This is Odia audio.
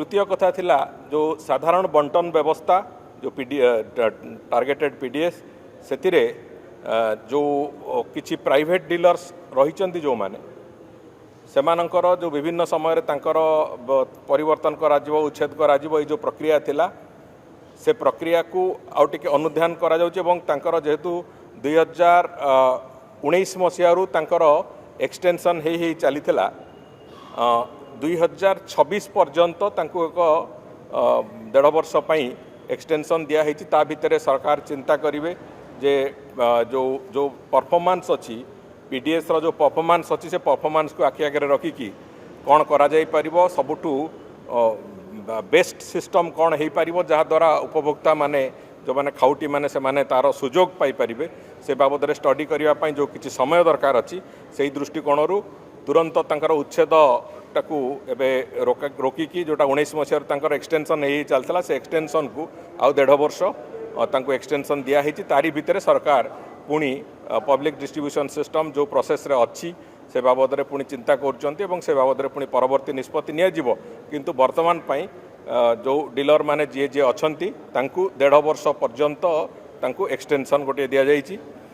ତୃତୀୟ କଥା ଥିଲା ଯେଉଁ ସାଧାରଣ ବଣ୍ଟନ ବ୍ୟବସ୍ଥା, ଯେଉଁ ପିଡି ଟାର୍ଗେଟେଡ୍ ପିଡିଏସ୍, ସେଥିରେ ଯେଉଁ କିଛି ପ୍ରାଇଭେଟ୍ ଡିଲର୍ସ ରହିଛନ୍ତି, ଯେଉଁମାନେ ସେମାନଙ୍କର ଯେଉଁ ବିଭିନ୍ନ ସମୟରେ ତାଙ୍କର ପରିବର୍ତ୍ତନ କରାଯିବ, ଉଚ୍ଛେଦ କରାଯିବ, ଏଇ ଯେଉଁ ପ୍ରକ୍ରିୟା ଥିଲା, ସେ ପ୍ରକ୍ରିୟାକୁ ଆଉ ଟିକେ ଅନୁଧ୍ୟାନ କରାଯାଉଛି। ଏବଂ ତାଙ୍କର ଯେହେତୁ 2019 ମସିହାରୁ ତାଙ୍କର ଏକ୍ସଟେନସନ୍ ହେଇ ହେଇ ଚାଲିଥିଲା, 2026 ପର୍ଯ୍ୟନ୍ତ ତାଙ୍କୁ ଏକ ଦେଢ଼ ବର୍ଷ ପାଇଁ ଏକ୍ସଟେନସନ୍ ଦିଆହେଇଛି। ତା ଭିତରେ ସରକାର ଚିନ୍ତା କରିବେ ଯେ ଯେଉଁ ଯେଉଁ ପରଫର୍ମାନ୍ସ ଅଛି, ପିଡିଏସ୍ର ଯେଉଁ ପରଫର୍ମାନ୍ସ ଅଛି, ସେ ପରଫର୍ମାନ୍ସକୁ ଆଖି ଆଗରେ ରଖିକି କ'ଣ କରାଯାଇପାରିବ, ସବୁଠୁ ବେଷ୍ଟ ସିଷ୍ଟମ୍ କ'ଣ ହେଇପାରିବ, ଯାହାଦ୍ୱାରା ଉପଭୋକ୍ତାମାନେ, ଯେଉଁମାନେ ଖାଉଟିମାନେ, ସେମାନେ ତା'ର ସୁଯୋଗ ପାଇପାରିବେ, ସେ ବାବଦରେ ଷ୍ଟଡି କରିବା ପାଇଁ ଯେଉଁ କିଛି ସମୟ ଦରକାର ଅଛି, ସେଇ ଦୃଷ୍ଟିକୋଣରୁ ତୁରନ୍ତ ତାଙ୍କର ଉଚ୍ଛେଦଟାକୁ ଏବେ ରୋକିକି, ଯେଉଁଟା 19 ମସିହାରୁ ତାଙ୍କର ଏକ୍ସଟେନସନ୍ ହେଇ ଚାଲିଥିଲା, ସେ ଏକ୍ସଟେନସନ୍କୁ ଆଉ ଦେଢ଼ ବର୍ଷ ତାଙ୍କୁ ଏକ୍ସଟେନସନ୍ ଦିଆହେଇଛି। ତାରି ଭିତରେ ସରକାର ପୁଣି ପବ୍ଲିକ୍ ଡିଷ୍ଟ୍ରିବ୍ୟୁସନ୍ ସିଷ୍ଟମ୍ ଯେଉଁ ପ୍ରୋସେସ୍ରେ ଅଛି, ସେ ବାବଦରେ ପୁଣି ଚିନ୍ତା କରୁଛନ୍ତି ଏବଂ ସେ ବାବଦରେ ପୁଣି ପରବର୍ତ୍ତୀ ନିଷ୍ପତ୍ତି ନିଆଯିବ। କିନ୍ତୁ ବର୍ତ୍ତମାନ ପାଇଁ ଯେଉଁ ଡିଲର ମାନେ ଯିଏ ଯିଏ ଅଛନ୍ତି, ତାଙ୍କୁ ଦେଢ଼ ବର୍ଷ ପର୍ଯ୍ୟନ୍ତ ତାଙ୍କୁ ଏକ୍ସଟେନସନ୍ ଗୋଟିଏ ଦିଆଯାଇଛି।